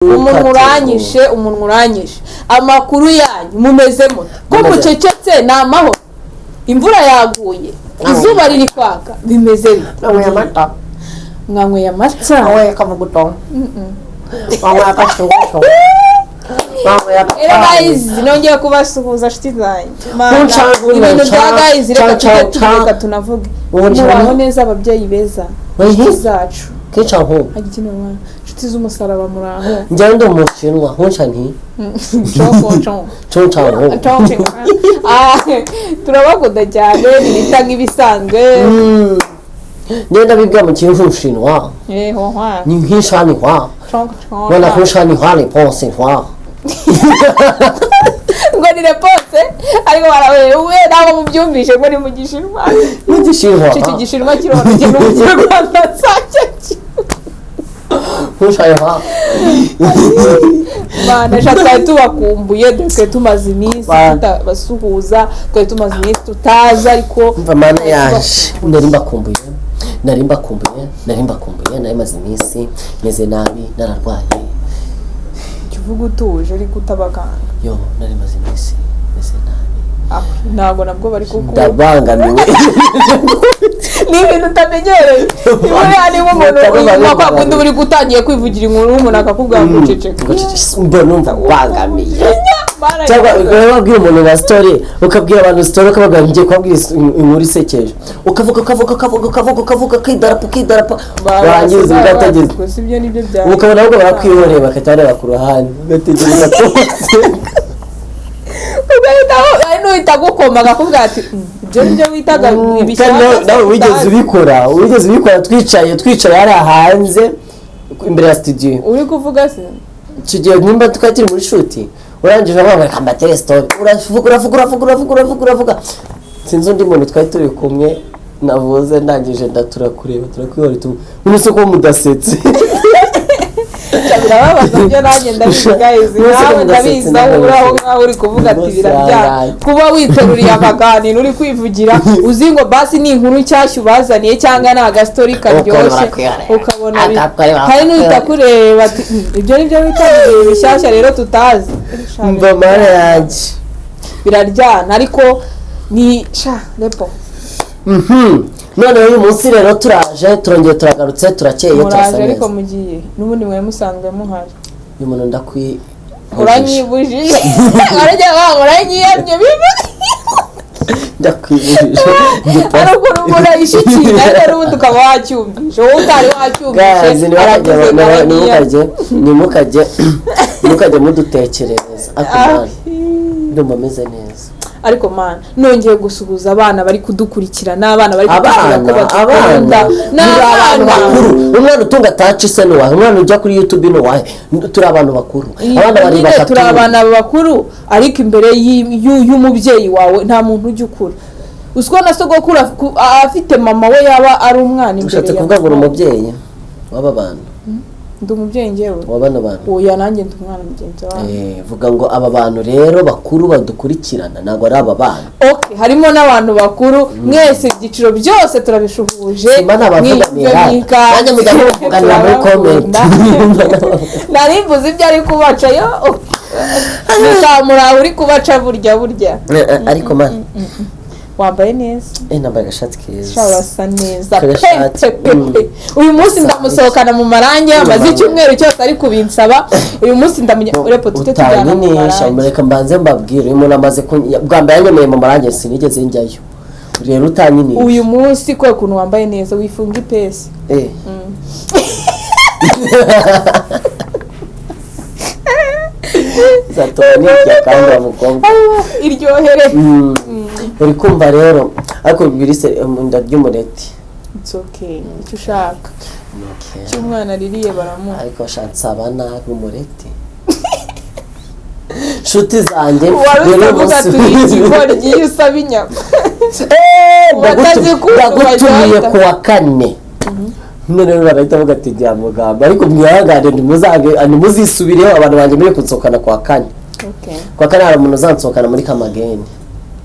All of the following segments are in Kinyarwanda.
Umuntu uranyishe, umuntu uranyishe. Amakuru yanyu, mumeze mute ko Mumeze. mucecetse? Ni amahoro? Imvura yaguye, izuba riri kwaka, bimeze bite? Nanyweye amata. Mwanyweye amata? Nanyweye akavuguto, nanyweye akashugushyu, nanyweye Rero agatabi. guys, nongeye kubasuhuza, nshuti zanjye. Mana, Nca- ibintu bya nca- guys, reka nca- tujye nca- tubireka tunavuge. Ubu Muraho neza, ababyeyi beza, Wehe. inshuti zacu. Kica nku. Hagikino mwana, inshuti z'umusaraba, muraho? Njyewe ndi Umushinwa, nkunca nti. Chongo chongo. Cunca nku. Ah, turabakunda cyane, ntibita nk'ibisanzwe. Njyewe ndabibwira mu kintu cy'Umushinwa. Eh, hohwa. Ni nk'ishanihwa. Chongo chongo. Wana nkushanihwa réponse hwa. Ngo ni réponse, ariko barawe we ntabwo mubyumvishe ngo ni mu Gishinwa. N'Igishinwa. Icyo Gishinwa kiroroshye n'Umunyarwanda nsajya. Nkushanihwa. Mana sha, twari tubakumbuye, dore twari tumaze iminsi Mana. tutabasuhuza, twari tumaze iminsi tutaza, ariko Mva mana yaje, nari mbakumbuye, nari mbakumbuye, nari mbakumbuye. Nari maze iminsi meze nabi, nararwaye. Jya uvuga utuje ariko utabakanga. Yo, nari maze iminsi meze nabi. Ah, ntabwo nabwo bari kuku Ndabangamiwe. Ni ibintu utamenyereye. Niba niba umuntu Utabangamiwe. uyu kwa kundi uri gutangiye kwivugira inkuru, umuntu akakubwira ngo uceceke. Ngo ceceke, mba numva mbangamiye. Mana Cyangwa yanjye. wabwira umuntu nka story, ukabwira abantu story, ukababwira ngiye kubabwira inkuru isekeje, ukavuga, ukavuga, ukavuga, ukavuga, ukavuga, ukidarapa, ukidarapa, warangiza ugategereza. Gusa ibyo nibyo bya Ukabona ahubwo barakwihoreye, bagahita bareba ku ruhande, ugategereza ko Ugahita hari n'uhita agukoma akakubwira ati: Ibyo nibyo witaga Kandi ibishyashya." nawe wigeze ubikora, wigeze ubikora, twicaye hariya hanze imbere ya studio. Uri kuvuga se? Icyo gihe nimba twari turi muri shoot, urangije avuga ngo reka mbatere story, uravuga, uravuga, uravuga, uravuga, uravuga, uravuga. Sinzi undi muntu twari turi kumwe navuze, ndangije turakureba, turakwihora, tu umunsi ko mudasetse. Birababaza byo, nanjye ndabizi guys. Mwese Nawe mudasetse, ndabizi, aho uri aho ngaho uri kuvuga ati Rwose birabyara yangaye. Kuba witeruriye amaganiro, uri kwivugira, uzi ngo basi ni inkuru nshyashya ubazaniye cyangwa ni agastori karyoshye, barakwihorera. ukabona Akakureba, hari n'uhita kureba ati: Ibyo ni byo wita ibintu bishyashya rero tutazi." Mva mana yanjye. Biraryana, ariko ni sha repo. Noneho uyu munsi rero turaje, turongeye turagarutse, turakeye, turasa Muraje, ariko neza. mugiye n'ubundi mwari musanzwe muhari. Uyu muntu ndakwi Uranyibujije, urajya waba uranyiyamye bibi. Ndakwibujije. Hari ukuntu umuntu ayishyikira, ariko n'ubundi ukaba wacyumvishe, wowe utari wacyumvishe. Guys, ntibarajya. Aravuze ngo aranyiyamye. Ntimukajye mudutekerereza ako. Ah. Man, ndumva ameze neza. Ariko man, nongeye gusuhuza abana bari kudukurikira n'abana bari kutubwira ko Abana, abana badukunda. Ni abantu bakuru. Umwana utunga taci se ni uwahe? Umwana ujya kuri YouTube ni uwahe? Turi abantu bakuru, abana bari Nyine turi bakatu. Abana bakuru, ariko imbere y'umubyeyi wawe nta muntu ujya ukura. Uziko na sogokuru afite mama we yaba ari umwana imbere Ushatse ya kuvuga ngo uri mama. Umubyeyi w'aba bantu? Ndi umubyeyi njyewe. Wa bano bantu? Oya, nanjye ndi umwana mugenzi wawe. Eh, vuga ngo aba bantu rero bakuru badukurikirana, ntabwo ari aba bana. Okay, harimo n'abantu bakuru, mwese ibyiciro byose turabishuhuje. Simba nabavuganira. Mwiyumve. Nanjye mujya muvuganira muri comment. Nari mvuze ibyo ari kubaca yo nikamuraho uri kubaca burya burya. Eh, eh, ariko man, Wambaye neza. Eh, nambaye agashati keza. Sha, urasa neza pe. Agashati, Pe pe pe, uyu munsi ndamusohokana mu marangi, amaze icyumweru cyose ari kubinsaba. Uyu munsi ndamujya urepo, tujye tujyana mu Utanyinisha. marangi. Reka mbanze mbabwire, uyu muntu amaze bwa mbere yanyemereye mu marangi, sinigeze njyayo, rero utanyinisha. Uyu munsi kubera ukuntu wambaye neza, wifunga ipesi. Eh. Zatuma nirya kandi wa mukobwa. Iryohere. Uri kumva rero, ariko birise ndarya umureti. It's okay, icyo ushaka. Okay. Icyo umwana aririye baramuha. Ariko nsaba nabi umureti, nshuti zanjye. Wari Rero usavuga umunsi- turi ikigoryi iyo usaba inyama. Eh, Batazikunda. ndagutumiye Bajya ku wa kane. None rero barahita bavuga ati jya mugamba, ariko mwihangane, ntimuzange, ntimuzisubireho. Abantu banjye muri kunsohokana ku wa kane. Okay. Ku wa kane hari umuntu uzansohokana muri Kamageni.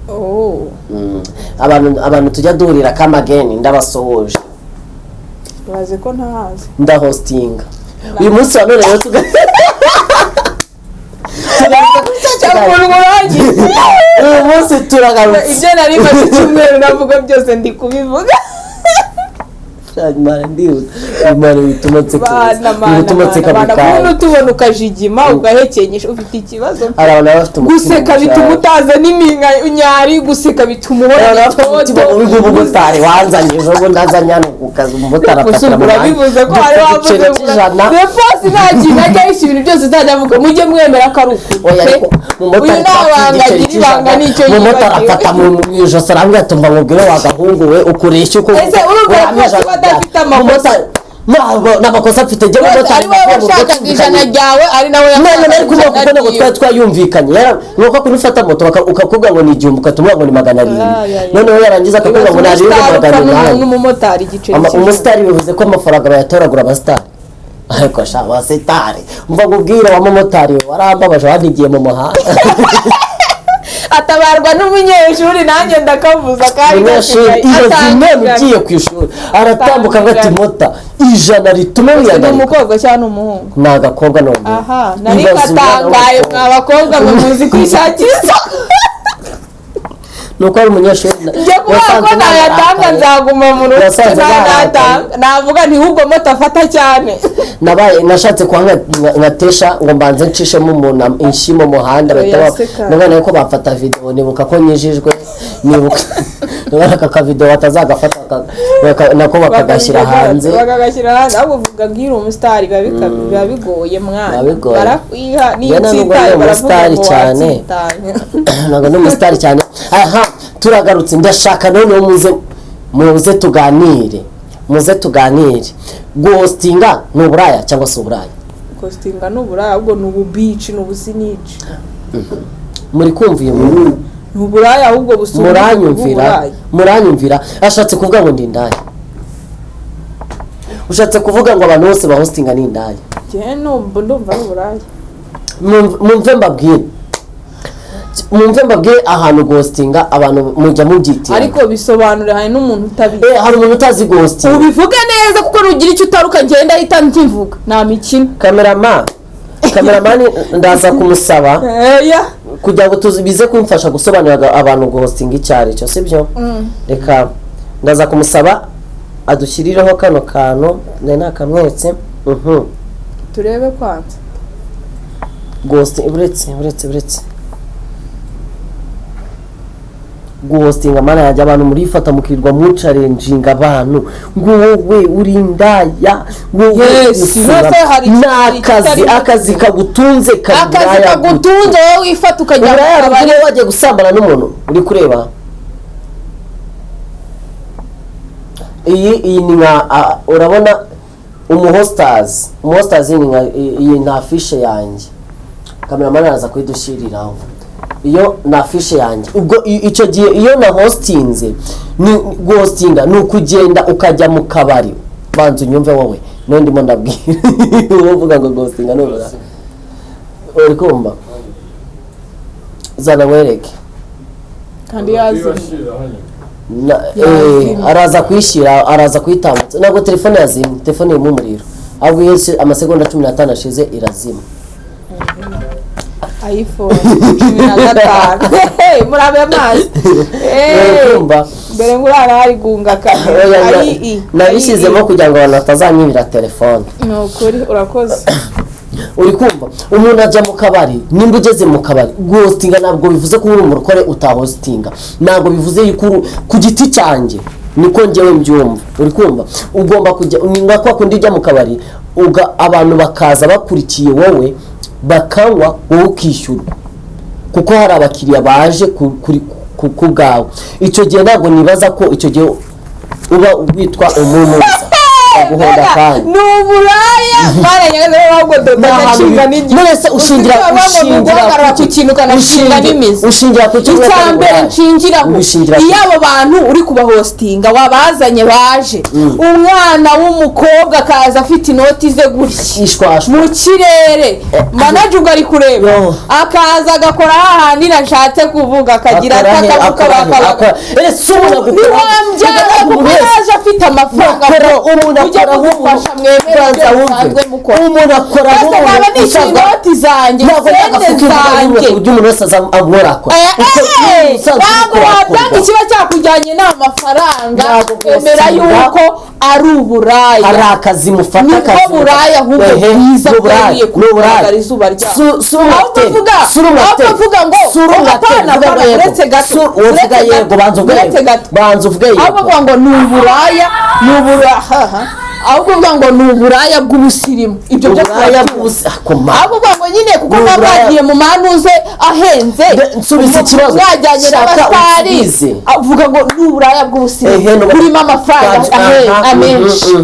Oh. Abantu tujya duhurira Kamageni, ndabasohoje. Bazi ko ntahazi. Ndahostinga uyu munsi wa none rero Umuntu urangije. Uyu munsi turagarutse. Ibyo nari maze icyumweru navuga byose ndi kubivuga. Imana, ndihuta. Imana bituma nseka. Bana, mana, Bituma nseka mana, mu mana, kanya. umuntu utubona ukajigima, ugahekenyesha, ufite ikibazo. Hari abantu baba bafite umutima Guseka mubi bituma cyane. utaza n'iminkanyari, guseka bituma Hari uhora abantu bafite umutima itoto. mubi, nk'umumotari wanzanye ejo bundi, azanye hano ku kazi, umumotari Gusa afatira ubwo mu muhanda urabivuze ko hari wavuze igiceri cy'ijana. Reposi nta kintu ajya ahisha, ibintu byose uzajya avuga mujye mwemera ko ari ukuri. Oya, ariko umumotari Uyu nta twatse banga igiceri agira, ibanga cy'ijana, nicyo umumotari yibagiwe. afata mu ijosi, arambwira ati: "Mba mubwire wa gahungu we, ukuresha uko Ese urumva urampa Reposi ijana we adafite amakosa? Umumotari ntabwo nta makosa mfite njye. Rwose Umumotari ari wowe washakaga ijana ryawe, ari nawe none yashakaga nari kumuha kuko ijana ntabwo ryiwe. twari twayumvikanye. Ni uko kuri ufata moto ukakubwira ngo ni 1000, ukatumubwira ngo ni 700. Ah, ya, ya. Noneho yarangiza akakubwira ngo ni arindwi Umusitari magana upfa inani. N'umumotari igiceri cy'ijana. Umusitari bivuze ko amafaranga bayatoragura abasitari, ariko sha abasitari, mva nkubwire, wa mumotari we, warambabaje, wantigiye mu muhanda. Atabarwa n'umunyeshuri, nanjye ndakavuza kandi Umunyeshuri gasigaye ibaze atanga umwana ijana. ugiye ku ishuri aratambuka ngo ati Atanga mota ijana rituma Ese ni wiyandarika. umukobwa cyangwa ni umuhungu? Ni agakobwa none. Aha nari Ibaze umwana katangaye. w'umukobwa. Mwa bakobwa mwe muzi kwishakira isoko. Ni uko ari umunyeshuri Njye kuvuga ko wasanze nayatanga narakaye. nzaguma mu rugo. Wasanze Nayatanga navuga nti ahubwo moto afata cyane. Nabaye nashatse kuba nkatesha ngo mbanze ncishemo umuntu inshyi mu muhanda, bahita Oya, seka. nabona ko bafata video, nibuka ko nyijijwe, nibuka nabona aka kavideo batazagafata nako bakagashyira hanze. Bakagashyira hanze. Ahubwo uvuga ngo iyo uri umusitari biba bigoye mwana. Biba bigoye. Barakwiha niyo Njye ntabwo utsitaye ndi baravuga umusitari ngo cyane. watsitaye. Ntabwo ndi umusitari cyane. Aha turagarutse, ndashaka noneho muze muze tuganire, muze tuganire. Guhostinga ni uburaya cyangwa se uburaya? Guhostinga ni uburaya, ahubwo ni ububici, ni ubusinici. Muri kumva uyu muntu? Ni uburaya ahubwo busumba Muranyumvira? uburaya. Muranyumvira? Ashatse kuvuga ngo ndi indaya, ushatse kuvuga ngo abantu bose bahostinga ni indaya. Njyewe ndumva ari uburaya. Mumve mbabwire, mumve mbabwire, ahantu guhostinga abantu mujya mubyitira. Ariko bisobanura hari n'umuntu utabizi. Hari umuntu utazi guhostinga. Ubivuge neza kuko nugira icyo utaruka ngenda ahita nkivuga, nta mikino. Cameraman ndaza kumusaba Eya. kugira ngo bize kumfasha gusobanurira abantu guhostinga icyo ari cyo, sibyo? Reka ndaza kumusaba adushyirireho kano kantu nari nakamweretse. Turebe kwanza. Guhostinga, uretse uretse uretse guhostinga, mana yanjye, abantu murifata mukirirwa muchallenginga abantu ngo wowe uri indaya, wowe Yes, usura. nose hari Ni akazi. ikintu Akazi kagutunze kari Akazi uburaya gute? kagutunze, wowe wifata ukajya mu Uburaya kabari. bugire wagiye gusambana n'umuntu uri kureba. Iyi ni nka urabona umuhostazi ni nka iyi ni afishe yanjye, cameraman araza kuyidushyiriraho. Iyo ni afishe yanjye. Ubwo icyo gihe iyo na hostinze, ni guhostinga ni ukugenda ukajya mu kabari. Banza unyumve wowe, niyo ndimo ndabwira wowe uvuga ngo guhostinga ni uburaya. Uri kumva? Zana wereke. Kandi yazimye. Araza kuyishyira, araza kuyitambutsa. Ntabwo telefone yazimye, telefone irimo umuriro, ahubwo iyo amasegonda 15 ashize irazima. iPhone 15. Hey, murabe amazi. Hey, Uri kumva? Mbere ngo urara hari gunga kane. Oya, Ayi i nabishyizemo kugira ngo abantu batazanyibira telefone. Ni ukuri urakoze. Uri kumva, umuntu ajya mu kabari, nimba ugeze mu kabari guhostinga ntabwo bivuze ko uri umurokore utahostinga, ntabwo bivuze yuko uri ku giti cyanjye, niko njyewe mbyumva. Uri kumva, ugomba kujya ni nka kwa kundi ujya mu kabari abantu bakaza bakurikiye wowe, bakanywa, wowe ukishyurwa kuko hari abakiriya baje ku bwawe. Icyo gihe ntabwo nibaza ko icyo gihe uba witwa umumuza baguhonda akanya. Ni uburaya baranyagaze ahubwo dodo agashinga n'igihe. None se ushingira ushingira guhagarara ku kintu ukanashinga n'imizi. Ushingira ku kintu Icya mbere nshingiraho, Ubishingira iyo abo bantu uri kubahostinga wabazanye baje, umwana w'umukobwa akaza afite inoti ze gutya ishwashwa mu kirere, manager ubwo ari kureba, Yo. akaza agakora hahandi nashatse kuvuga, akagira Akora he, atakabuka akora he, bakaba ese umuntu agukora ntiwambyara umuntu kuko wese yaje afite amafaranga Bakora bro. umuntu Mujye akora nk'umuntu mudufasha mwemere banza ibyo wumve musanzwe mukora. Umuntu akora Mbese nk'umuntu naba nishyuye usanzwe inoti zanjye, ntabwo sente nagafuka imvugo y'umwe zanjye. ku buryo umuntu wese aza amurakora. Ntabwo wabyanga, ikiba cyakujyanye ni amafaranga. Ntabwo Emera gusinda. yuko ari uburaya. Hari akazi mufata, Nibwo akazi buraya ahubwo Ehe, bwiza ni uburaya, bwariye ni uburaya. kugaragara izuba ryabo. Si uri Ahubwo umwakiteri, vuga si uri umwakiteri, ahubwo vuga ngo si uri umwakiteri, apana, vuga ngo apana, yego. uretse gato, Si uvuga uretse yego, gato, banza uvuge uretse yego. gato. Banza uvuge yego. Ahubwo vuga ngo ni uburaya, ni uburaya, ahubwo uvuga ngo ni uburaya bw'ubusirimu, ibyo byo Uburaya turabyumva. akoma. Ahubwo uvuga ngo nyine kuko Ni muba uburaya. mwagiye mu manuze ahenze, Nsubiza ikibazo. mwajyanye Shaka n'abasitari, unsubize. avuga ngo ni uburaya bw'ubusirimu Ehe, burimo amafaranga Aha, amenshi.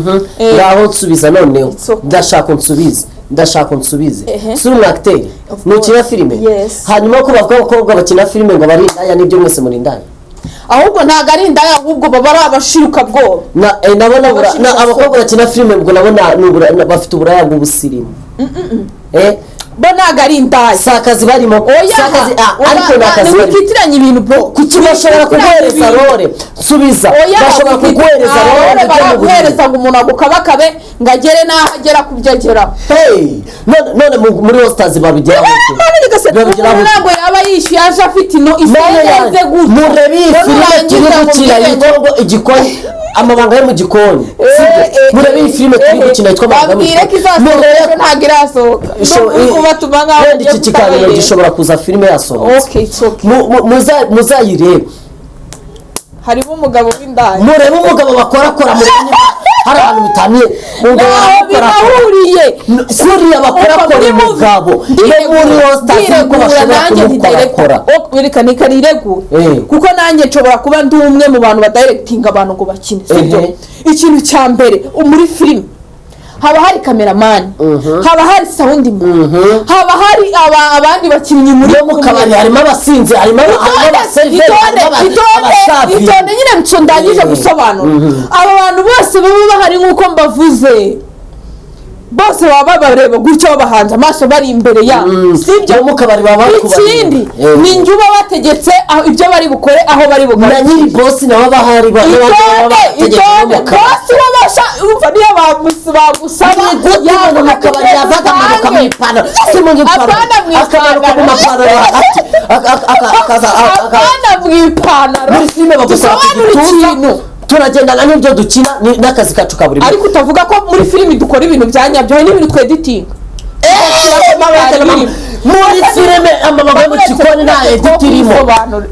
Ngaho nsubiza noneho. It's okay. Ndashaka unsubize, ndashaka unsubize. Ehe. Si uri umwakiteri? Of Ntukina course. filime? Yes. Hanyuma ko bavuga abakobwa bakina filime ngo bari indaya, nibyo? Mwese muri indaya? Ahubwo ntabwo ari indaya, ahubwo baba ari abashirukabwoba. Na nabona abakobwa bakina filime ngo nabo bafite uburaya bw'ubusirimu. Bo ntabwo ari indaya. Si akazi barimo? Oya, Si akazi, ariko ni akazi barimo. Ntiwikitiranye ibintu, bro. Kuki bashobora kuguhereza role? Nsubiza. Oya, Bashobora kuguhereza role role, ujya mu buriri. Baraguhereza ngo umuntu agukabakabe ngo agere n'aho agera ku byo ageraho. Hey, none muri hosters babigeraho gute? Babigeraho Umuntu gute? ntabwo yaba yishyuye aje afite ino None isenze gutya. murebe iyi None filime turi urangiza gukina mubwire yitwa ngo igikoni, amabanga yo mu gikoni, sibyo? Murebe iyi filime turi gukina yitwa amabanga yo mu Babwire ko gikoni. izasohoka Murebe ejo, ntabwo irasohoka. Ndumva uri kubatuma nkaho Wenda ugiye iki kiganiro kutabayireba. gishobora kuza filime yasohotse. Okay, it's okay. Muzayirebe. Harimo umugabo w'indaya. Murebe umugabo bakorakora, murebe niba hari ahantu bitaniye umugabo Ntaho barakorakora. binahuriye. Kuriya bakorakora umugabo no muri hosters niko Ndiregura bashobora nanjye. kumukorakora. Reka niregure, kuko nanjye nshobora kuba ndi umwe mu bantu badirectinga abantu ngo bakine, sibyo? Ikintu cya mbere, muri filime haba hari cameraman, haba hari sound man, haba hari abandi bakinnyi muri No mu kumwe. kabari harimo abasinzi, harimo Itonde, abaseriveri, itonde, harimo itonde, abasavi. itonde nyine, nco ndangije gusobanura. Aba bantu bose baba bahari nk'uko mbavuze, bose baba babareba gutya, babahanze amaso, bari imbere yabo, sibyo? No mu kabari baba bari kubareba. Ikindi, ni njye uba bategetse ibyo bari bukore, aho bari Na bugarukire. nyiri boss nawe aba ahari, Itonde, itonde. Boss wabasha, umva, niyo bagusaba Ni gute umuntu mu kabari yava akamanuka mu ipantaro? Si mu ipantaro, Apana mu akamanuka mu ipantaro. mapantaro hagati, akaza Apana mu ipantaro. Muri filime bagusaba ku Dusobanure gituza. ikintu. Turagendana n'ibyo dukina n'akazi kacu ka buri munsi. Ariko utavuga ko muri filimi dukora ibintu bya nyabyo, hari n'ibintu tweditinga. Muri filime amabanga yo mu gikoni nta edit irimo.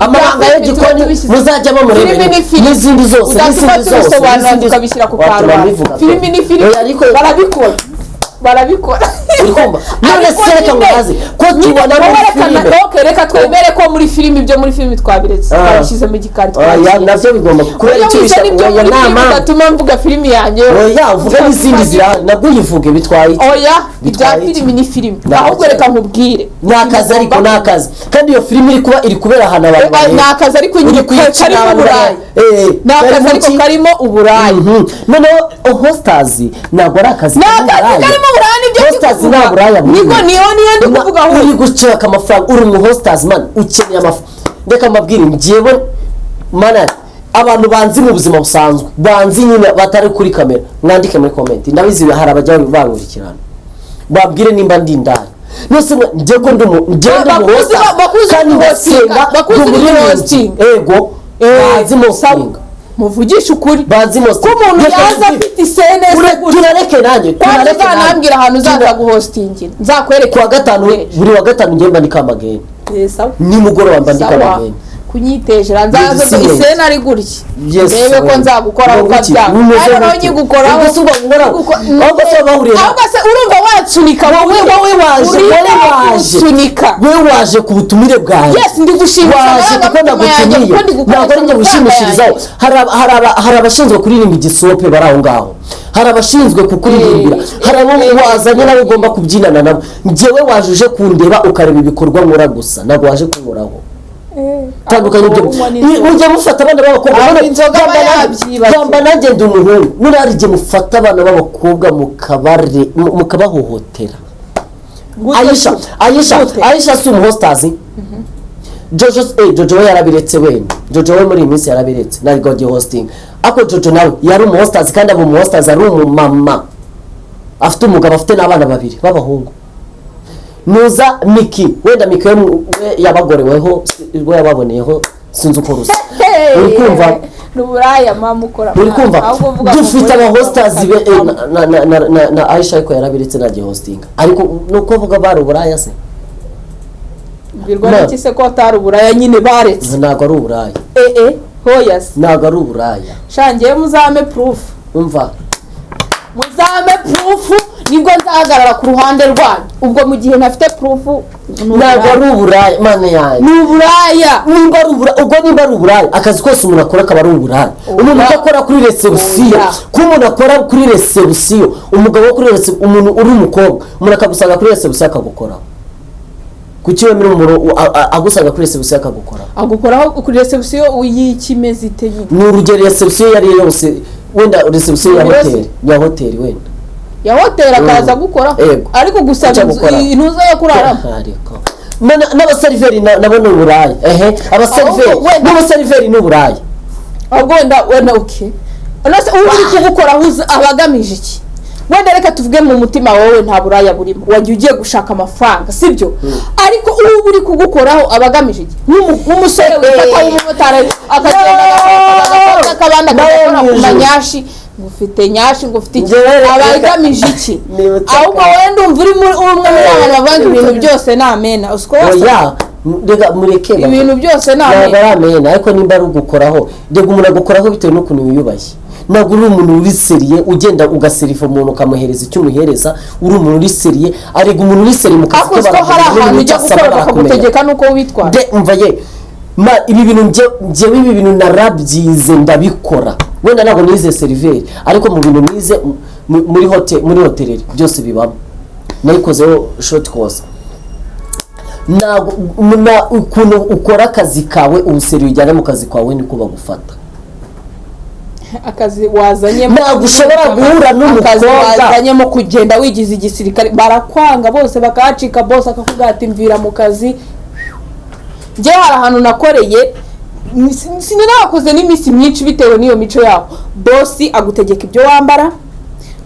Amabanga y'igikoni muzajyamo murebe Filimi ni filimi. n'izindi zose, Udatuma n'izindi zose, tubisobanura n'izindi. tukabishyira ku Watuma karubanda. mbivuga pe. Filimi ni filimi. Oya, ariko Barabikora, barabikora. Uri kumva? None Ariko se reka nyine- nkubaze, ko tubona wowe muri reka filime okay, reka twemere ko muri filimi, ibyo muri filimi twabiretse, twabishyize mu gikari, Oya, twabishyize. navyo bigomba kubera Oya, icyo wize bisa n'ibyo oya muri nta filimi mpamvu. udatuma mvuga filimi yanjye. Oya, uvuge n'izindi zirahari, nabwo uyivuge, bitwaye iki? Oya, ibya Bitwaye iki? filimi ni filimi. Ni Ahubwo akazi. reka nkubwire. Ni akazi, ariko ni akazi kandi iyo filimi iri kuba, iri kubera ahantu abantu Ni bareba. akazi, ariko nyine Uri kuyikina karimo abantu uburaya. bareba. Ni akazi, karimo ariko iki? karimo uburaya. Noneho hosters ntabwo ari akazi Ni karimo akazi uburaya. karimo uburaya, nibyo ndi Hosters kuvuga. nta buraya burimo. Niko niyo ndi kuvuga ahubwo. Uri gushaka amafaranga, uri umu hosters man, ukeneye amafaranga. Reka mbabwire, njyewe mana, abantu banzi mu buzima busanzwe, banzi nyine batari kuri kamera, mwandike muri comment, ndabizi hari abajya bankurikirana, babwire nimba ndi indaya. Nose njye ko ndi umu njye ndi umu Bakuzi hostess bakuzi kandi uri ndasenga, hostinga, bakuzi ndi uri umuririmbyi. hosting. Ego, banzi hosting. Muvugishe ukuri Banzi ko hosting. umuntu Reka yaza mbabwire. afite isenesi gutya. Tunareke nanjye, Kwanza tunareke nanjye. uzanambwira ahantu uzaza guhostingira, nzakwereka. Kuwa gatanu, buri wa gatanu njye mba ndi Kamageni. Sawa. Nimugoroba mba ndi Sawa. Kamageni. Kunyitejera nzaza Yes. isena ari gutya, Yes, ndebe ko we. nzagukoraho Ngo iki? ukabyanga. Bimeze Ariko nawe gute? nyigukoraho. Ubwo se ubwo nkoraho? Ahubwo se bahuriye Ahubwo se urumva wansunika wowe? Wowe waje, Urinde wowe waje. kunsunika. Wowe waje ku butumire bwanjye. Yes, ndi gushimisha Waje kuko amarangamutima yanjye, nagutumiye. kuko ndi gukoresha Ntabwo ari njye amafaranga gushimishirizaho. yanjye. Hari abashinzwe kuririmba igisope bari aho ngaho, hari abashinzwe kukuririmbira, hari abo wazanye nawe ugomba kubyinana nabo. Njyewe waje uje kundeba, ukareba ibikorwa nkora gusa, ntabwo waje kunkoraho. Tandukanye ibyo. Unywa n'inzoga. Mujya mufata abana b'abakobwa Aho none inzoga aba yabyibagiwe. Gamba nanjye ndi umuhungu. None hari igihe mufata abana b'abakobwa mukabare mukabahohotera. Gute? Ayisha, Ayisha. Gute? Ayisha si umuhosters? Jojo, Jojo we yarabiretse wenda. Jojo we muri iyi minsi yarabiretse, ntabwo agiye hosting. Ariko Jojo nawe yari umuhostess, kandi aba umuhostess ari umumama, afite umugabo, afite n'abana babiri b'abahungu. Nuza Miki, wenda Miki we yabagoreweho, we yababoneyeho, sinzi uko rusa. Uri kumva? Ni uburaya mama ukora. Uri kumva? Ahubwo uvuga ngo Dufite muri abahostess be, na Aisha, ariko yarabiretse, ntagiye hostinga. Ariko ni uko uvuga bari uburaya se? Mbwirwa n'iki se ko atari uburaya nyine baretse? Ntabwo ari uburaya. Hoya se. Ntabwo ari uburaya. Shangiye muzame proof. Umva. Muzame proof, nibwo nzahagarara ku ruhande rwanyu. Ubwo mu gihe ntafite proof, ni Ntabwo ari uburaya. uburaya, mana yanjye. Ni uburaya. Nimba ari uburaya, ubwo nimba ari uburaya, akazi kose umuntu akora akaba ari uburaya. Umuntu Oya. akora kuri reception, Oya. ko umuntu akora kuri reception, umugabo wo kuri reception, umuntu uri umukobwa, umuntu akagusanga kuri reception akagukoraho, kuki wemera umuntu agusanga kuri reception akagukoraho? Agukoraho kuri reception y'ikimeze ite nyine? Ni urugero, reception iyo ari yo yose, wenda reception ya Buri wese- hoteli, ya hoteli wenda. Ya hoteli akaza gukoraho? Yego. Ariko gusaba Icyo inzu, gukora. intuza yo kuraramo. Ariko n'abaseriveri nabo ni uburaya. Ehe, abaseriveri. Ahubwo wenda- N'abaseriveri ni uburaya. Ahubwo wenda okay, none uba uri kugukoraho aba agamije iki? Wenda reka tuvuge mu mutima wowe nta buraya burimo, wagiye ugiye gushaka amafaranga, sibyo? Ariko uba uri kugukoraho aba agamije iki? Nk'umusore wifata w'umumotari, akagenda agakora akabandi, Nawe akagakora ku mu ijuru. manyashi, ngo ufite nyashi, ngo ufite iki? Njyewe Aba reka- agamije iki? Nibutse Ahubwo wowe ndumva uri muri umwe muri abantu bavuga ngo ibintu byose ni amena, usiko wose. Oya, reka mureke Ibintu byose ni Ntabwo amena. ari amena, ariko nimba ari ugukoraho, reka umuntu agukoraho bitewe n'ukuntu wiyubashye. Ntabwo uri umuntu uri sérieux, ugenda ugaseriva umuntu, ukamuhereza icyo umuhereza, uri umuntu uri sérieux. Arega umuntu uri sérieux mu kazi Ariko uziko hari ahantu ujya gukora bakagutegeka n'uko witwara? De umva ye ma, ibi bintu njyewe ibi bintu narabyize, ndabikora. Wenda ntabwo nize seriveri, ariko mu bintu nize muri hotel, muri hôtellerie byose bibamo, nayikozeho short course. Ntabwo ukuntu ukora akazi kawe, ubusérieux ujyana mu kazi kawe, niko bagufata. Akazi wazanyemo Ntabwo ushobora guhura n'umukobwa. Akazi wazanyemo kugenda wigize igisirikare, barakwanga bose bakahacika. Bose akakubwira ati: "Mvira mu kazi." Njyewe hari ahantu nakoreye, sinanahakoze n'iminsi myinshi bitewe n'iyo mico yaho. Boss agutegeka ibyo wambara,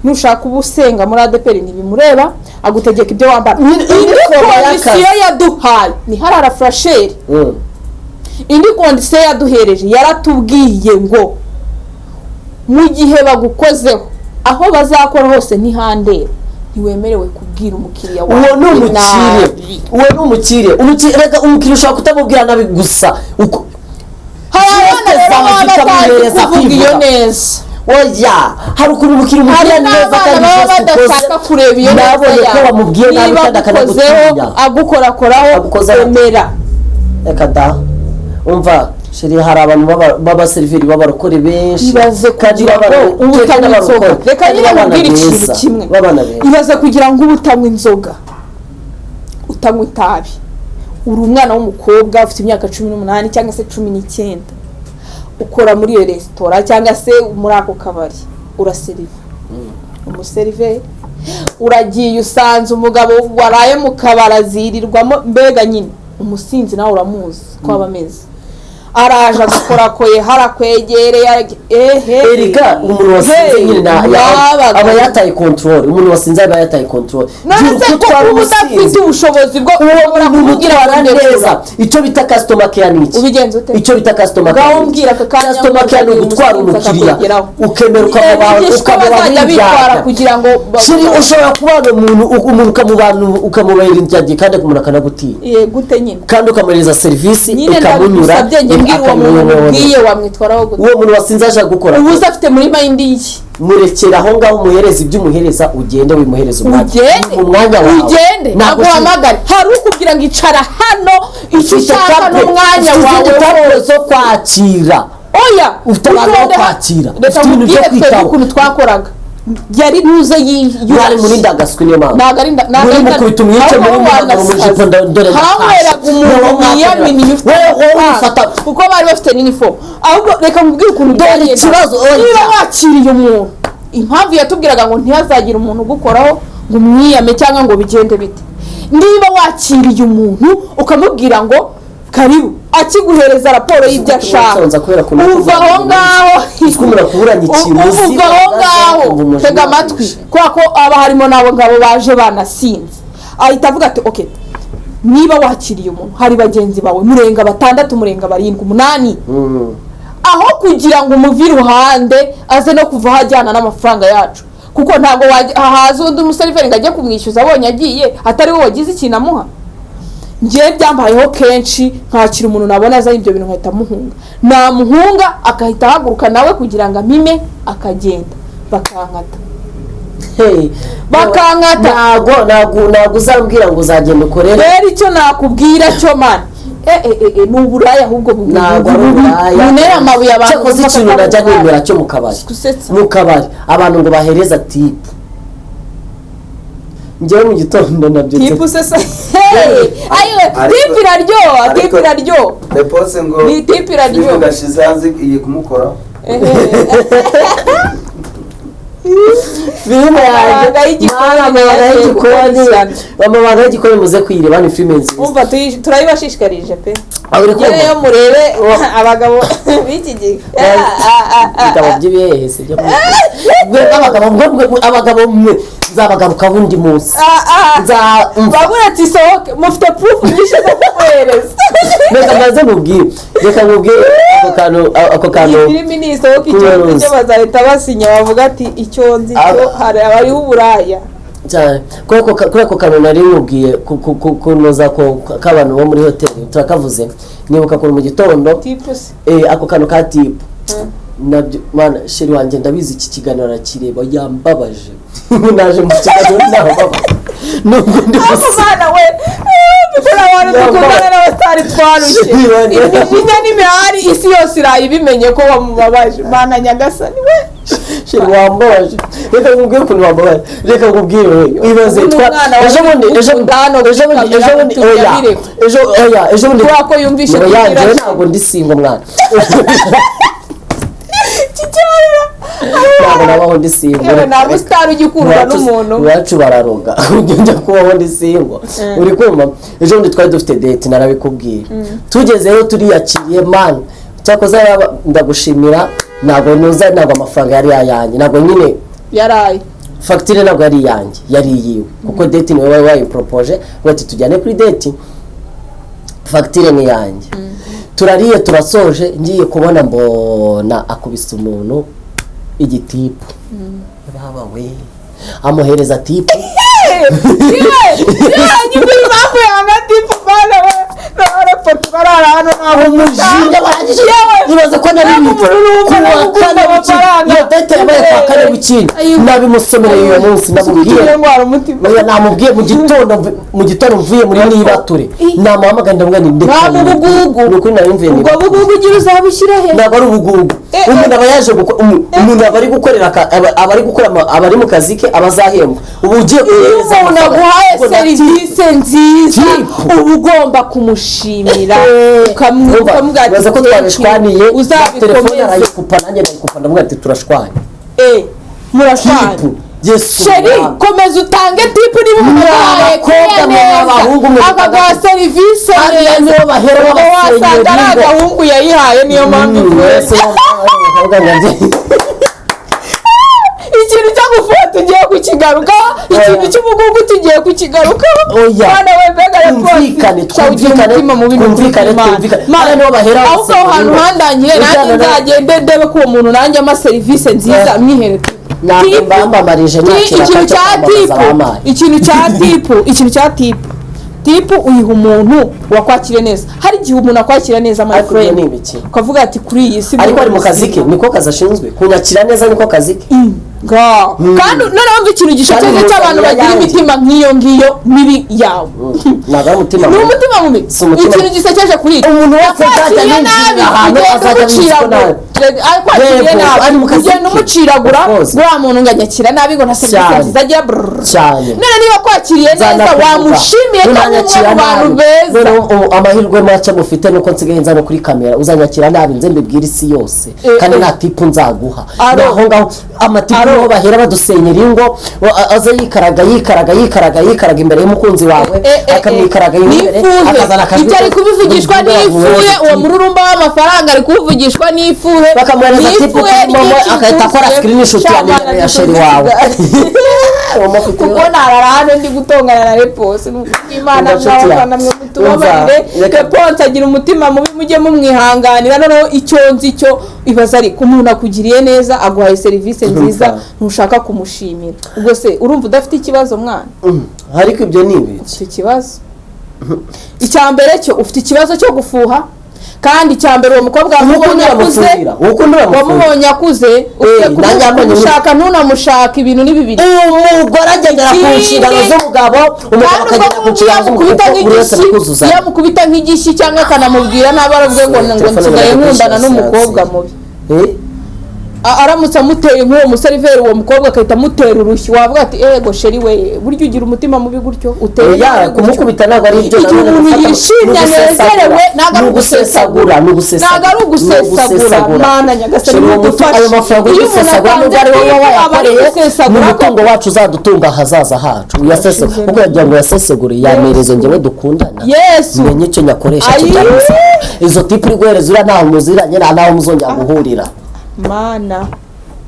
nushaka uba usenga muri ADEPR ntibimureba, agutegeka ibyo wambara. Indi Uniform y'akazi. Condition yaduhaye ni harara fraîcheur. Indi condition yaduhereje, yaratubwiye ngo mu gihe bagukozeho, aho bazakora hose ntihandeba, ntiwemerewe kubwira umukiriya wawe Uwo ni umukire. Nabi. Uwo ni umukire. Reka, umukiriya ushobora kutamubwira nabi gusa Hari abana Geste rero zawe baba batazi zikamuhereza kuvuga iyo kwivuga. neza. Oya, hari ukuntu umukiriya Hari umubwira neza n'abana kandi baba geste ukoze, badashaka kureba iyo neza nabonye ko yawe. wamubwiye nabi Niba kandi agukozeho, akanagutinya. agukorakoraho, Agukozeho. emera. Reka da, umva chérie, hari abantu b'abaseriveri b'abarokore benshi. Ibaze Kandi kugira ngo uba kandi utanywa inzoga. n'abarokore, Reka kandi nyine b'abana nkubwire ikintu beza, kimwe. b'abana beza. Ibaze kugira ngo ube utanywa inzoga, utanywa itabi, uri umwana w'umukobwa ufite imyaka 18 cyangwa se 19, ukora muri iyo resitora cyangwa se muri ako kabari, uraseriva, umuseriveri, uragiye usanze umugabo waraye mu kabari azirirwamo, mbega nyine umusinzi nawe uramuzi ko aba ameze, araje agukorakoye, harakwegereye, ehe. Erega umuntu wasinze Hey, nyine yabaga. aba yataye control. Umuntu wasinze aba yataye control. None Gira se uko ko utwara uba udafite umusinzi. ubushobozi bwo Uwo ushobora muntu kumubwira umutwara ngo neza. Icyo bita customer care ni iki? Ubigenza ute? Icyo bita customer care Ngaho ni iki? mbwira aka kanya. Customer care ni ugutwara Umusinzi umukiriya, akakwegeraho. ukemera ukamuba Bigisha uko ukamuba bazajya bitwara nk'indyarya. kugira ngo Chérie, ushobora kubana umuntu ukamubera indyarya, kandi umuntu akanagutinya. Ye, gute nyine? Kandi ukamuhereza serivisi Nyine ikamunyura. ndabigusabye njye, mbwira uwo muntu Akamuyobora. ubwiye, wamwitwaraho gute? Uwo muntu wasinze aje gukora, Ubu uzi afite muri mind y'iki? Murekera aho ngaho, umuhereza ibyo umuhereza, ugende, wimuhereza umwanya. Ugende. Mu mwanya wawe. Ugende. Ntabwo Aguhamagare, hari ukubwira ngo icara hano, icyo ufite ushaka table, n'umwanya ufite izindi wawe table wose. zo kwakira. Oya. Ufite abantu bo Utonde kwakira. Reka Ufite ibintu byo nkubwire, twebwe kwitaho. ukuntu twakoraga, yari ntuze. Mwari muri ndagaswi, niyo mpamvu Ntabwo ari ntabwo muri ari mukubita umwice, muri ahubwo muhagara mu jipo, dore. Hanyweraga umuntu wiyaminiye ufite Wowe amafaranga, wifata. kuko bari bafite n'inifomu. Ahubwo reka nkubwire ukuntu Dore byagenda. ikibazo, oya. Niba wakiriye umuntu, impamvu yatubwiraga ngo ntihazagire umuntu ugukoraho ngo umwiyame cyangwa ngo bigende bite, niba wakiriye umuntu ukamubwira ngo Karibu, akiguhereza raporo y'ibyo ashaka. Nsonza kubera ukuntu Uva aho ngaho. Ukuntu kuburanya ikintu uzi, Uva aho ngaho. ukumva umujinya Tega amatwi. wakwishe. Kubera ko haba harimo n'abo ngabo baje banasinze, ahita avuga ati: "Ok, niba wakiriye umuntu, hari bagenzi bawe murenga batandatu, murenga barindwi, umunani, aho kugira ngo umuve iruhande aze no kuva aho ajyana n'amafaranga yacu, kuko ntabwo haza undi umuseriveri ngo ajye kumwishyuza abonye agiye atari we wagize ikintu amuha." Ngewe byambayeho kenshi, nkakira umuntu, nabona azanye ibyo bintu nkahita muhunga. Namuhunga agahita ahaguruka nawe kugira ngo amime, akagenda, bakankata. Hey, Bakankata. Ntago uzambwira ngo uzagenda ukorere. Rero icyo nakubwira cyo, man, ni uburaya ahubwo Ntabwo ari uburaya. Bunera amabuye abantu. Cyakoze bafata ikintu ko ari najya uburaya. nemera cyo mu kabari, Gusetsa. mu kabari abantu ngo bahereza tip. Njyewe mu gitondo nabyutse. Tip se se? Hey, ayiwe, tip iraryoha, tip iraryoha. Repose ngo Ni tip iraryoha. filime gashize hanze igiye kumukoraho. Filime yanjye. Amabanga y'igikoni. Mana, amabanga Yagiye y'igikoni. gukurikirana. Amabanga y'igikoni, muze kuyireba, ni filime nziza. Umva, turayibashishikarije pe. Aho uri kumva? Yewe, murebe abagabo b'iki gihe. Ibitabo by'ibihehe si byo mwe abagabo abagabo mwe, nzabagarukaho undi munsi. Nza umva. Babura ati sohoke, mufite proof nyinshi zo kukohereza. Reka maze mubwire, reka mubwire ako kantu. Iyi filimi nisohoka, icyo Kubaruza. icyo bazahita basinya bavuga ati icyo nzi cyo hari abariho uburaya. Cyane, kuri ako kantu nari mubwiye kunoza ko k'abantu bo muri hoteli turakavuze, nibuka ukuntu mu gitondo Tip se? Ako kantu ka tip nabyo, mana, chéri wanjye ndabizi iki kiganiro arakireba, yambabaje. Naje mu kiganiro nababaje nubwo ndi Ako gusa. Mwana we, dukora abantu dukundana n'abasitari twarushye. Chéri wanjye. Imijinya n'imihari, isi yose iraye ibimenye ko wamubabaje. Mana nyagasani we! Chéri, wambabaje. Reka nkubwire ukuntu wambabaje, reka nkubwire we, ibaze Uyu ni umwana ejo bundi, ejo ukunda hano ejo bundi, kuri ejo bundi, kamera, oya, tujya ejo, oya, ejo bundi. Kubera ko yumvishe Oya, kugira njyewe se. ntabwo ndi single, mwana. Kicyarira. Ntabwo nabaho ndi single. Yewe, nta musitari ugikundwa n'umuntu. Iwacu bararoga ujya kubaho ndi single. Uri kumva, ejo bundi twari dufite date, narabikubwiye, tugezeyo turiyakiriye, man. Cyakoze ndagushimira, ntabwo nuza, ntabwo amafaranga yari ayanjye, ntabwo nyine Yaraye. Fagitire ntabwo yari iyanjye, yari iyiwe, kuko date niwe wari wayiporopoje ngo ati tujyane kuri date, fagitire ni iyanjye. Turariye, turasoje, ngiye kubona mbona akubise umuntu igitip. Baba we, amuhereza tip. Yewe, nyuma impamvu yanga tip, bana we, n'abarapfa barara hano ntabwo. Umujinya warangije. Yewe. Ibaze ko nari Ntabwo kuwa umururumba kane amafaranga. Iyo date yabaye kuwa kane w'ikindi. Nabimusomereye uyu munsi, namubwiye. Ndwara umutima. Oya, namubwiye mu gitondo, mu gitondo mvuye muri nibature, namuhamagaye, ndamubwira nti ndeka. Nta bugugu. Ni ukuri nari mvuye Ubwo nibature. bugugu ugira uzabushyira he? Ntabwo ari ubugugu. Umuntu aba yaje umuntu aba ari gukorera aba ari gukora aba ari mu kazi ke, aba azahembwa, ubu ugiye Iyo kohereza umuntu amafaranga. aguhaye Ubwo na serivisi nziza, Tip. uba ugomba kumushimira, Urumva, ukamubwira ati ibaze ko "Thank you." twabishwaniye na telefone, Uzabikomeze. arayikupa, nanjye ndayikupa, ndamubwira ati turashwanye. Murashwanye. Tip, Yesu Chéri, mwami. komeza utange tip niba umuntu Mwa aguhaye bakobwa mwe, neza, abahungu mwe, akaguha serivisi Hariya neza. niho bahera Ubwo babasenyera wasanga ari ingo. agahungu yayihaye, niyo mpamvu ivuye. Yesu, abakobwa ngo Ikintu cyo gufuha tugiye kukigarukaho, ikintu cy'ubugugu tugiye kukigarukaho. Oya. Mwana we, mbega Twumvikane, twumvikane, umutima mubi ni twumvikane, ukuri. twumvikane. Mana, Hariya niho bahera ahubwo aho hantu babasenyera ingo. handangiye, nanjye Ujyana nzagende ndebe ko uwo muntu nanjye ama serivisi nziza, mwihere tip. Ntabwo Tip. mbambamarije nta kintu Ikintu cyo cya kwamamaza tip, bampaye. ikintu cya tip, ikintu cya tip, tip uyiha umuntu wakwakiriye neza. Hari igihe umuntu akwakira neza, my Ariko ibyo friend, ni ibiki? ukavuga ati kuri iyi si Ariko ari mu kazi ke, niko kazi ashinzwe, kunyakira neza niko kazi ke. Nga. Kandi noneho mva ikintu gishekeje Kandi cy'abantu muzanira bagira ayanjye. imitima nk'iyo ngiyo mibi yawe. Ntabwo ari umutima Ni mubi. umutima mubi. Si umutima Ikintu mubi. gisekeje kuri ibyo, Umuntu wese azajya akwakiriye yinjira nabi, ahantu, ugenda azajya abizi ko umuciragura. Akwakiriye Yego, nabi, ari mu kazi ugenda ke. umuciragura. Of course. Uriya muntu ngo anyakira nabi, ngo nta serivisi Cyane. nziza agira, brrr. Cyane. None niba akwakiriye neza, Nzanakuvuga. wamushimiye ko ari umwe Nunanyakira mu bantu nabi. beza. Noneho ubu amahirwe make mufite nuko nsigaye nza no kuri kamera, uzanyakira nabi nze mbibwire isi yose, kandi nta tip nzaguha. Aro. Naho ngaho amatipu Aro. Niho bahera badusenyera ingo. Aza yikaraga, yikaraga, yikaraga, yikaraga imbere y'umukunzi wawe, akamwikaraga imbere, n'ifuhe. Akazana akajwi. Ibyo ari kubivugishwa n'ifuhe, uwo mururumba w'amafaranga ari kuwuvugishwa n'ifuhe. Bakamuhereza tip N'ifuhe kuri MoMo, ryinshi agahita akora ryuzuye. screenshot ya Shamana, nimero ya chéri wawe. Momo afite kuko narara hano ndi gutongana na Reponse. Imana, Umva, nshuti mwabana mwe, yanjye. mutubabarire. Umva, Reponse agira umutima mubi, mujye mumwihanganira. Noneho icyo nzi cyo, ibaza ariko umuntu akugiriye neza, aguhaye serivisi nziza, Umva. ntushaka kumushimira. Ubwo se urumva udafite ikibazo, mwana? Ariko ibyo ni ibiki? Ufite ikibazo. Icya mbere cyo, ufite ikibazo cyo gufuha. Kandi icya mbere, uwo mukobwa wamubonye akuze, uramufuhira, ukunda uramufuhira. Wamubonye akuze, ufite Nanjye yambonye kumushaka ntunamushaka, ibintu ni bibiri. Umugore agendera ku Ikindi- nshingano z'umugabo, umugabo Kandi akagenda ubwo ku nshingano ngubwo iyo z'umugabo, amukubita kuko buri wese nk'igishyi, arikuzuzanya. iyo amukubita nk'igishyi cyangwa akanamubwira nabi, aravuga ngo Telefone nsigaye bari nkundana kwishyura n'umukobwa siyansi. mubi. Eh? Aramutse amuteye nk'uwo museriveri, uwo mukobwa agahita amutera urushyi, wavuga ati: "Ego chéri we, burya ugira umutima mubi gutyo, uteye Oya, nabi gutyo." kumukubita ntabwo ari ibyo. Igihe Nanone umuntu gufata- yishimye, ni ugusesagura. anezerewe, ntabwo ari Ni ugusesagura, ni ugusesagura. Ntabwo ari ugusesagura. Mana nyagasani, Chéri, uwo mutu- mudufashe. ayo mafaranga uri Iyo umuntu gusesagura, nubwo ari wowe atanze tip, aba ari wayakoreye, ni gusesagura. umutungo wacu uzadutunga ahazaza hacu. Uyasesagura kuko yagira ngo uyasesegure, yamereze njyewe dukundana, Yesu. menye icyo nyakoresha Ayi. kibyara umusaruro. Izo tip uri guhereza uriya, ntaho muziranye, nta naho muzongera guhurira. Mana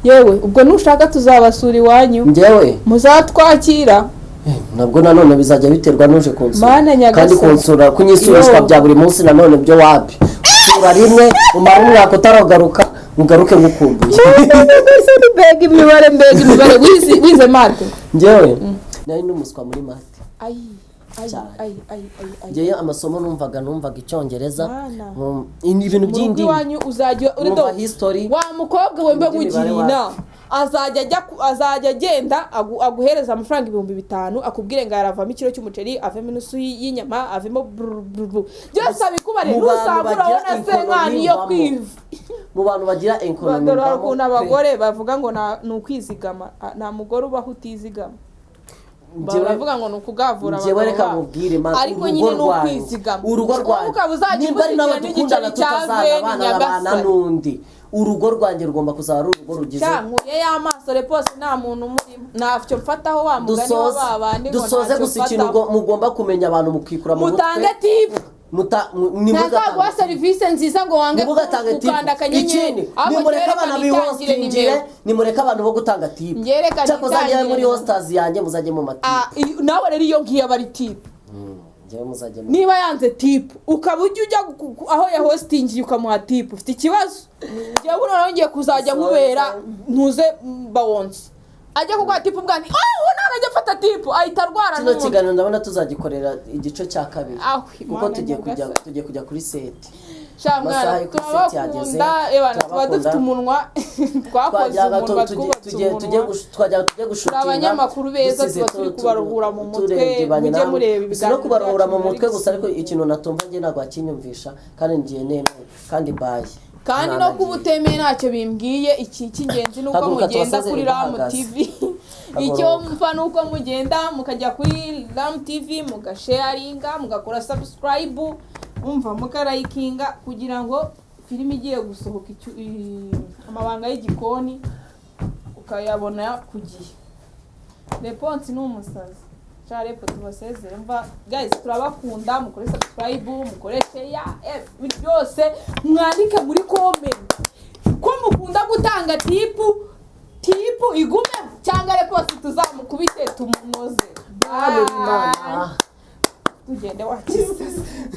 yewe, ubwo nushaka tuzabasura iwanyu. Njyewe Muzatwakira? Nabwo nanone bizajya biterwa n'uje kunsura. Mana nyagasani. Kandi kunsura, kunyisurishwa Yo. bya buri munsi nanone byo wapi. Usura rimwe, umara umwaka utaragaruka, ugaruke ngukumbuye. Mbega imibare, mbega imibare! Wize math? Njyewe nari n'umuswa muri math. Ayi, ayi! Cyane. Ayi, ayi, ayi, ayi! Njyewe amasomo numvaga icyongereza, Mana. ibintu Mu rugo by'indimi, iwanyu uzajya uri numva history, wa mukobwa we, mbe iby'imibare. nkugiriye inama, azajya ajya azajya agenda aguhereza amafaranga 5000, akubwire ngo aravamo ikiro cy'umuceri, avemo inusu y'inyama, avemo bru- bru- bru. Byose abikubare. Mu bantu Nusanga bagira urabona économie senkani yo mbamo. kwiva. Mu bantu bagira économie Dore hari mbamo ukuntu pe. abagore bavuga ngo ni ukwizigama. Ah, nta mugore ubaho utizigama. Baravuga ngo ni ukugavura Njyewe abagabo reka babo. mubwire ma, Ariko urugo nyine ni rwanjye, ukwizigama. urugo Wowe rwanjye, ukaba uzajya nimba ari ugusigira nawe dukundana, n'igiceri cya tutazana veni, abana babana nyagasani. n'undi, urugo rwanjye rugomba kuzaba ari urugo rugize. Nkuye y'amaso Repose, nta muntu umurimo, ntacyo mfataho, wa mugani wa Dusoze, ba bandi ngo dusoze ntacyo gusa. Ikintu mfataho. mugomba kumenya, abantu mukikura mu mutwe, Mutange tip. ntimugatange Ntazaguha serivisi nziza ngo wange ntimugatange tip. gukanda akanyenyeri. Ikindi, Ahubwo nimureke ryerekana abana itangire bihostingire, nimero. nimureke abantu bo gutanga tip. Ngerekane Cyakoze njyewe itangire muri nimero. hosters yanjye muzajye mu matip. Ah, nawe rero iyo ngiyo aba ari tip. Njyewe muzajye mu Niba yanze tip, ukaba ujya aho ya hostingiye ukamuha tip, ufite ikibazo. Njyewe noneho ngiye kuzajya nkubera ntuze bawonse ajya kuguha tip ubwani, oh, ntabwo ajya afata tip, ahita arwara Kino n'ubundi. kiganiro ndabona tuzagikorera igice cya kabiri, Ahwi, kuko Mana tugiye kujya nyagasani. tugiye kujya kuri set. Sha Amasaha mwana, yo kuri set yageze. turabakunda ebana, tuba Turabakunda. dufite umunwa, twakoze Twajyaga umunwa, twubatse umunwa. Twajyaga tujye gushootinga, Turi abanyamakuru beza, dusize tuba turi kubaruhura mu mutwe, turebye mujye namwe. mureba Si no ibiganiro kubaruhura mu byacu, mutwe gusa, ariko biba ari ikintu natumva njye ntabwo wakinyumvisha, kandi ngiye nemeye kandi baye. Kandi no kuba utemeye ntacyo bimbwiye. Iki cy'ingenzi ni uko Haguruka, mugenda tubasezere, kuri Ramu ndahagaze. TV. Icyo mfa ni uko mugenda mukajya kuri Ramu TV, mugasharinga, mugakora subscribe, umva, mukarayikinga, kugira ngo filime igiye gusohoka, amabanga y'igikoni, ukayabona ku gihe. Reponse ni umusazi. Sha repo, tubasezere. Mva guys, turabakunda. Mukore subscribe, mukore share, ibintu byose, mwandike muri comment ko mukunda gutanga tip. Tip igume cyangwa reponse tuzamukubite tumunoze. Bye. Tugende wakize.